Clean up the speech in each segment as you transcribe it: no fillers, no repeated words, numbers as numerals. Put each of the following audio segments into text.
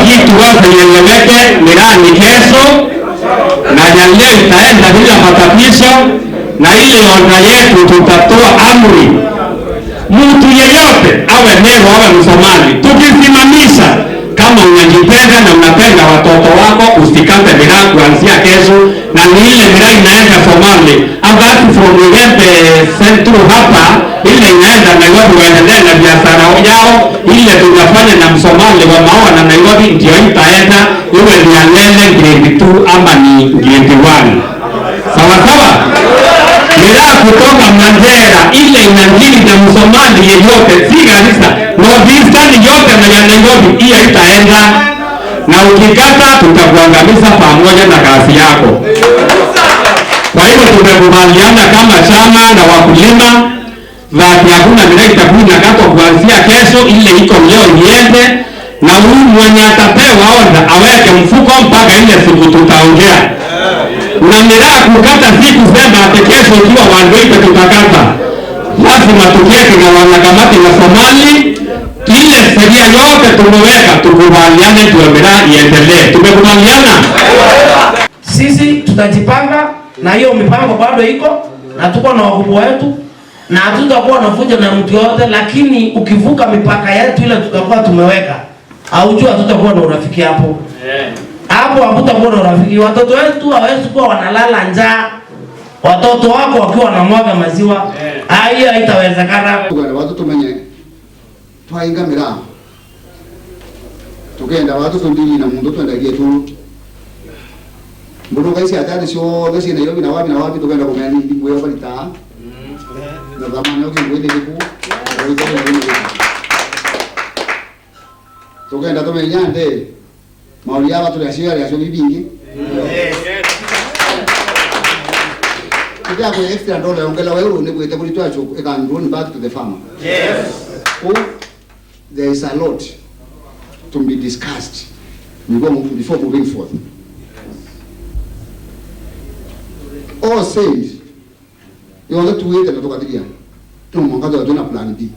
Kitu wazo ieleweke, miraa ni kesho na ya leo itaenda bila matatizo, na ile onda yetu tutatoa amri, mtu yeyote awe Meru awe Msomali, tukisimamisha kama unajipenda na unapenda watoto wako usikate miraa kuanzia kesho, na ni ile miraa inaenda Somali apart from Igembe Central hapa, ile inaenda Nairobi waendelee na biashara yao, ile tunafanya na Msomali wa Maua na Nairobi ndio itaenda iwe ni Alele grade 2 ama ni grade 1. Sawa sawa. Miraa kutoka Mandera ile inajili na Msomali yeyote, si Garissa, North Eastern yote na ya Nairobi, hiyo itaenda, na ukikata tutakuangamiza pamoja na kazi yako. Kwa hivyo tumekubaliana kama chama na wakulima that hakuna miraa itakuwa inakatwa kuanzia kesho, ile iko leo iende, na huyu mwenye atapewa oda aweke mfuko mpaka ile siku tutaongea. Na miraa kukata si kusema ati kesho ikiwa Wanduipe tutakata. Lazima tuketi na wanakamati na Somali, ile sheria yote tumeweka, tukubaliane ndio miraa iendelee. Tumekubaliana? Sisi tutajipanga na hiyo mipango bado iko na tuko na wakubwa wetu na hatutakuwa na fujo na mtu yote, lakini ukivuka mipaka yetu ile tutakuwa tumeweka, haujua hatutakuwa na urafiki hapo. Hapo hakutakuwa na urafiki. Watoto wetu hawawezi kuwa wanalala njaa, watoto wako wakiwa wanamwaga maziwa. Hiyo haitawezekana. Watu tumenye twainga miraa tukenda watu tundili na mundu twendagie tu mburu kaisi atari ciothe ci Nairobi na wapi na wapi tukenda kumenya ni ngwe barita na thamani yo kingwe ndiku tukenda tumenya nde mauri ya watu acio acio bibingi tukia kwe extra dollar ongela wewe ni gwete kuri twacho can run back to the farmer. Yes. Oh, there is a lot to be discussed before moving forth. All said, you want to wait and talk to no mwangaza wa na plan B.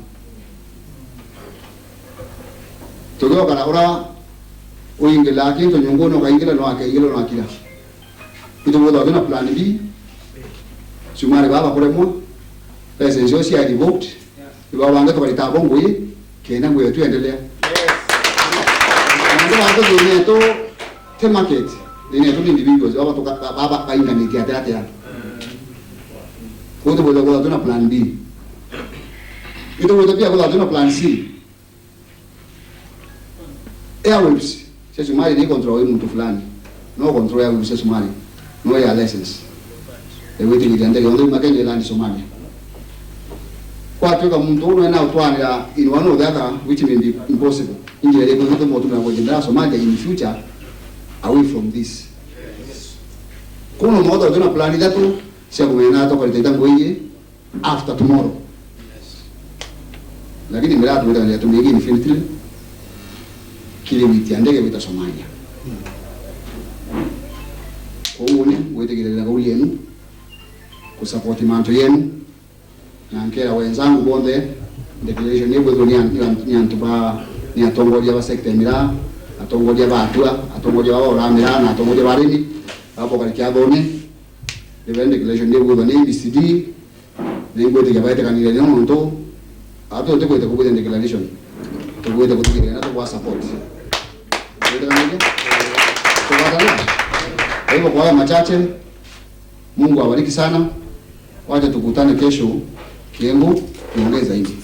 Tukiwa kana ora uingela kintu nyungu no kaingela no akaingela no akira. Kitu mmoja wa plan B. Sumare baba kuremwa. Pesa hizo si revoked. Baba wange tukalita bongo hii kena ngwe tu endelea. Ndio watu ni to te market. Ni to individuals baba toka baba kainga ni tia tia. Kwa hiyo kwa tuna plan B. Ito kwa pia kwa tuna plan C. Airwaves sasa Somali ni control mtu fulani. No control airwaves sasa Somali. No ya license. Ewe ni ndege ndio makende land Somalia. Kwa tuka mtu uno na utwanira in one or the other which may be impossible. Injira ile kwa mtu na kujendera Somalia in future away from this. Kuna mmoja tuna plan tatu sia kumena to kwa ndio ngwe after tomorrow. Lakini mira tu ndio tumegi infinitely kile witi ndege wita Somalia. Kwa hiyo ni wetegerera kauli yenu kusupport manto yenu na nkera wenzangu bonde declaration ni bwe ni antuba ni atongoria ba sector mira atongoria ba atua atongoria ba oramira na atongoria barimi hapo kali thoni the declaration ni bwe ni BCD ni bwe tigabaite kanire ni muntu ato te kwete kubwe declaration tugwete kutugira na tukwa support kwete kanire tukatana. Kwa hivyo kwa haya machache, Mungu awabariki sana. Wacha tukutane kesho Kiengo tuongee zaidi.